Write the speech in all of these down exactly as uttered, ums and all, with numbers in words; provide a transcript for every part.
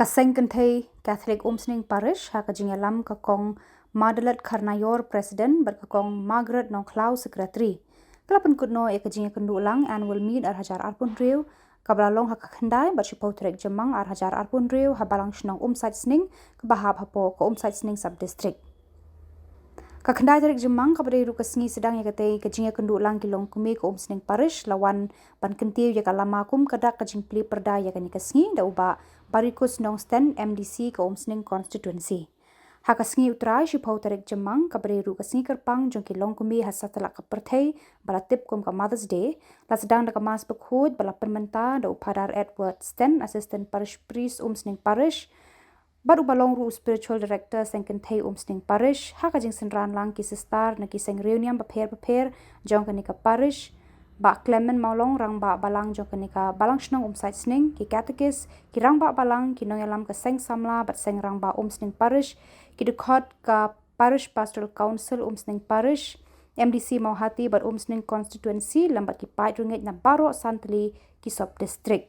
Ka Seng Kynthei Catholic Umsning Parish, ha ka jingïalam ka Kong Mardalet Kharnaior, President, bad ka Kong Margaret Nongkhlaw, Secretary, ka la pynkut noh ïa ka jingïakynduh lang Annual Meet ar hajar arphew hynriew, kaba la long ha ka khyndai bad shiphew tarik Jymmang ar hajar arphew hynriew ha Balang Shnong Umsait Sning, kaba hap hapoh ka Umsait Sning Sub District. Ka khyndai tarik Jymmang, kaba dei ruh ka sngi sdang ïa katei ka jingïakynduh lang ki longkmie ka Umsning Parish, la wan ban kyntiew ïa ka lama kum ka dak ka jingplie pyrda ïa kane ka sngi da u Bah Barikus Nongsten, M D C ka Umsning Constituency. Ha ka sngi U Trai, shiphew tarik Jymmang, kaba dei ruh ka sngi kyrpang jong ki longkmie ha satlak ka pyrthei, ba la tip kum ka Mother's Day, la sdang da ka Mass Bakhuid ba la pynmynta da u Phadar Edward Sten, Assistant Parish Priest, Umsning Parish, bad uba long ruh u Spiritual Director Seng Kynthei Umsning Parish, ha ka jingsynran lang ki sister na ki seng riewniam bapher bapher jong kane ka parish, Bah Clement Mawlong, Rangbah Balang jong kane ka Balang Shnong Umsait Sning, ki Catechist, ki Rangbah Balang, ki nongïalam ka Seng Samla bad Seng Rangbah Umsning Parish, ki dkhot ka Parish Pastoral Council Umsning Parish, M D C Mawhati bad Umsning Constituency, lem bad ki paid rngit na baroh san tylli ki Sub District.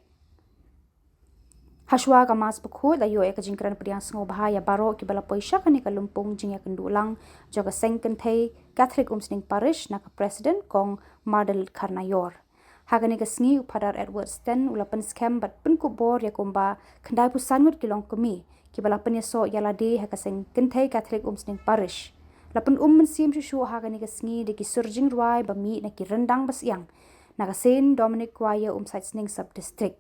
Hashwa ka Mass Bakhuid, la ïoh ïa ka jingkren pdiang sngewbha ïa baroh kiba la poi sha kane ka lympung jingïakynduh lang jong ka Seng Kynthei Catholic Umsning Parish na ka President, Kong Mardalet Kharnaior. Ha kane ka sngi, u Phadar Edward Sten u la pynskhem bad pynkup bor ïa kumba khyndai phew san ngut ki longkmie kiba la pynïasoh ïa lade ha ka Seng Kynthei Catholic Umsning Parish. La pynum mynsiem shuh shuh ha kane ka sngi da ki sur jingrwai ba mih na ki ryndang ba shyiang na ka Saint Dominic Choir, Umsait Sning Sub District.